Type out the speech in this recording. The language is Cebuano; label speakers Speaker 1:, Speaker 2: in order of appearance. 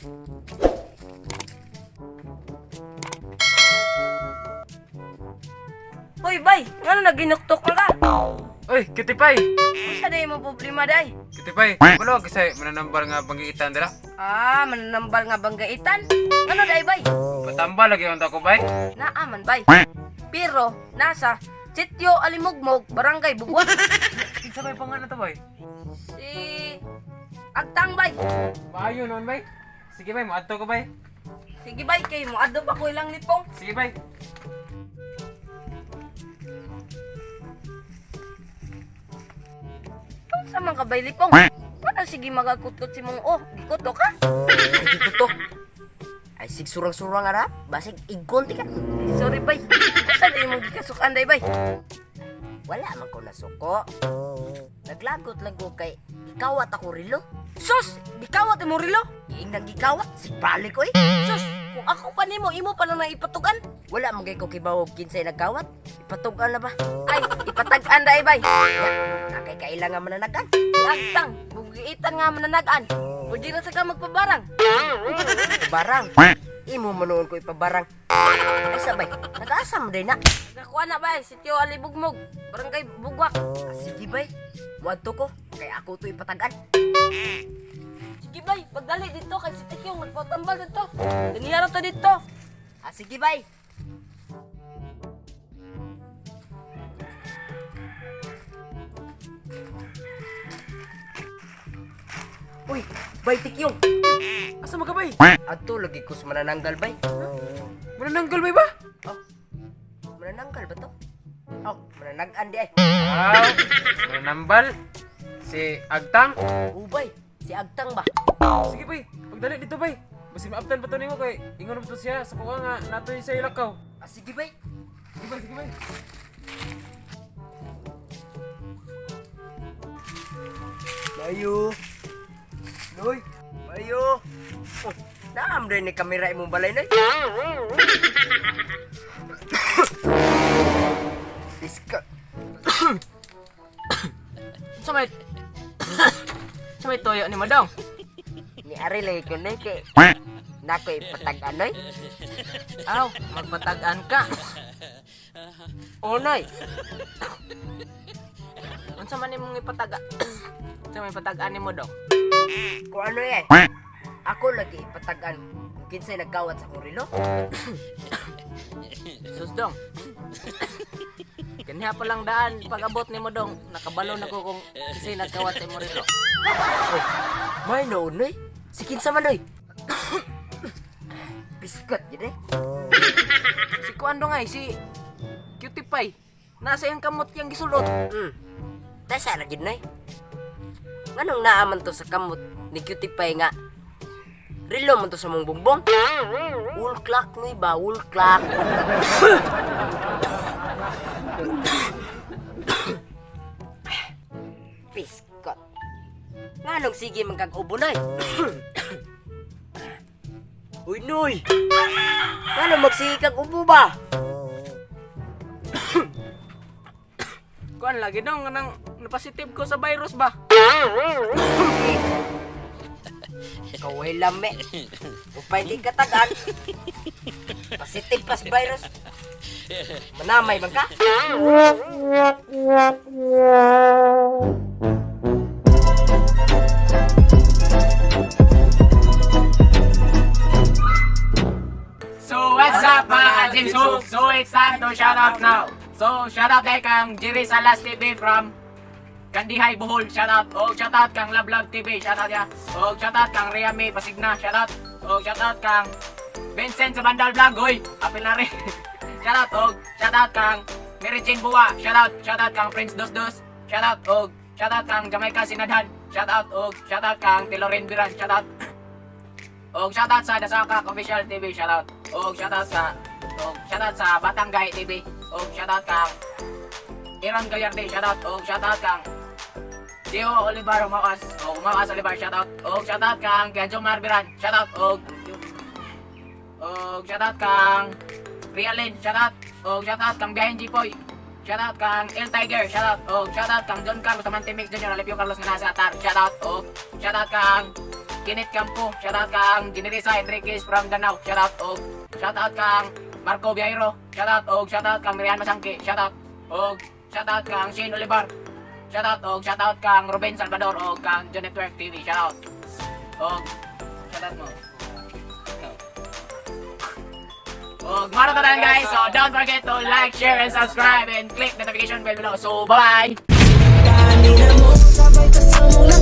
Speaker 1: Hoy, bay, ngano naginuktok man ka?
Speaker 2: Oy, kitipay!
Speaker 1: Unsa day mo problema day?
Speaker 2: Kitipay, wala ka kasi mananambal nga banggiitan dira.
Speaker 1: Ah, mananambal nga banggaitan. Ngano day, bay?
Speaker 2: Patambal lagi ang ko bay.
Speaker 1: Naa man, bay. Pero nasa Sitio Alimugmog, Barangay Bugwa.
Speaker 2: Kinsa may pangalan to bay?
Speaker 1: Si Agtang, bay.
Speaker 2: Maayo noon bay. Sige bay, moadto ko bay.
Speaker 1: Sige bay, kay mo adto pa ko ilang lipong.
Speaker 2: Sige bay.
Speaker 1: Unsa man ka bay lipong? Wala sige magakutkot si mong oh, gikuto ka.
Speaker 3: Ay, dito to. Ay, sig surang-surang ara. Basig, igkonti ka.
Speaker 1: Ay, sorry bay. Unsa day mo gikasukan day bay?
Speaker 3: Wala man ko nasuko. Naglagot lang ko kay gikawat ako rilo.
Speaker 1: Sus, gikawat imo rilo.
Speaker 3: Giingnang gikawat, sig balik ko eh.
Speaker 1: Sus, kung ako pa nimo imo pa lang nang ipatugan.
Speaker 3: Wala man kay ko kibawog kinsay nagkawat. Ipatugan na ba?
Speaker 1: Ay, ipatag-an day bay.
Speaker 3: Ya, nakay kailangan mananagan.
Speaker 1: Agtang, bugiitan nga mananagan. Pwede na sa ka magpabarang.
Speaker 3: Barang. Imo man noon ko ipabarang. Ay sabay, nag-asa mo din na.
Speaker 1: Nakakuha na bay, Sitio Alibugmog, Barangay Bugwak.
Speaker 3: Ah, sige bay, muadto ko. Kay ako to ipatagan.
Speaker 1: Sige bay, pagdali dito kay si Tikyong nagpatambal dito. Ganyan to dito.
Speaker 3: Ah, sige bay. Uy, bay tikyong.
Speaker 2: Asa man ka bay?
Speaker 3: Adto lagi ko sa manananggal bay.
Speaker 2: Manananggal bay ba?
Speaker 3: Oh, manananggal ba to? Oh, mananagan di ay.
Speaker 2: Aw, mananambal. Si Agtang.
Speaker 3: Ubay, si Agtang ba?
Speaker 2: Sige bay, pagdali dito bay. Basi maabtan pa to nimo kay ingon pa to siya sa kuha nga natoy sa ilakaw.
Speaker 3: Ah, sige bay.
Speaker 2: Sige bay, sige bay.
Speaker 3: Mayo. Noy, mayo. Oh, naam rin ni kamera imong balay noy. Iska.
Speaker 4: Sa may Sa may toyo ni Madong.
Speaker 3: Ni Ari lagi ko noy kay nako ipatag noy.
Speaker 4: Aw, magpatag-an ka.
Speaker 3: Oh noy.
Speaker 4: Unsa man imong ipatag? Unsa may patag-an nimo dong?
Speaker 3: Kung ano eh. Ako lagi ipatag-an kung kinsay nagkawat sa akong relo.
Speaker 4: Sus dong. Ganha pa lang daan pag abot nimo dong, nakabalo na ko kung kinsay nagkawat sa imo relo.
Speaker 3: Oy, may noon noy. Si kinsa man noy. Biskot yun eh.
Speaker 4: Si kuan dong ay si Cutie Pie. Nasa iyang kamot yang gisulot.
Speaker 3: Tasa ra gid noy. Nganong naaman to sa kamot ni Cutie Pie nga relo man to sa mong bongbong? Wool clock noy ba? Wool clock. Biskot. Nganong sige man kag ubo noy? Uy noy. Nganong magsige kag ubo ba?
Speaker 4: Kuan lagi dong nang napasitive ko sa virus ba?
Speaker 3: Kaway lame. Upay di katagan. Positive pas virus. Manamay man ka?
Speaker 4: So what's up mga James Hook? So it's time to shout out now. So shout out kay kang Jerry Salas TV from Kandihay Bohol, shout out. O shout out kang Love Love TV, shout out ya. O shout out kang Ria May Pasigna, shout out. O shout out kang Vincent sa Bandal Vlog, hoy. Apil na rin. Shout out og shout out kang Mary Jane Buwa, shout out. Shout out kang Prince Dos Dos, shout out og shout out kang Jamaica Sinadhan, shout out og shout out kang Tilorin Biran, shout out. Og shoutout sa Dasaka Official TV, shoutout. Og shoutout sa og shoutout sa Batangay TV. Og shoutout kang Aaron Gallarde, shoutout. Og shoutout kang Gio Olivar Humakas, og Humakas Olivar, shoutout. Og shoutout kang Kianjo Marbiran, shoutout. Og shoutout kang Rialin, shoutout. Og shoutout kang Biyahin Jipoy. Shoutout kang El Tiger, shoutout. Og shoutout kang John Carlos Amante Mix Jr. Alipio Carlos nga nasa Atar, shoutout. Og shoutout kang Kenneth Campo, shout out kang Generisa Enriquez from Danau, shout out og shout out kang Marco Biairo, shout out og shout out kang Marian Masangke, shout out og shout out kang Shane Olivar, shout out og shout out kang Ruben Salvador og kang John Network TV, shout out. Og shout out mo. Og mao na guys, so don't forget to like, share, and subscribe and click notification bell below. So bye-bye!
Speaker 5: Sabay ka sa mula.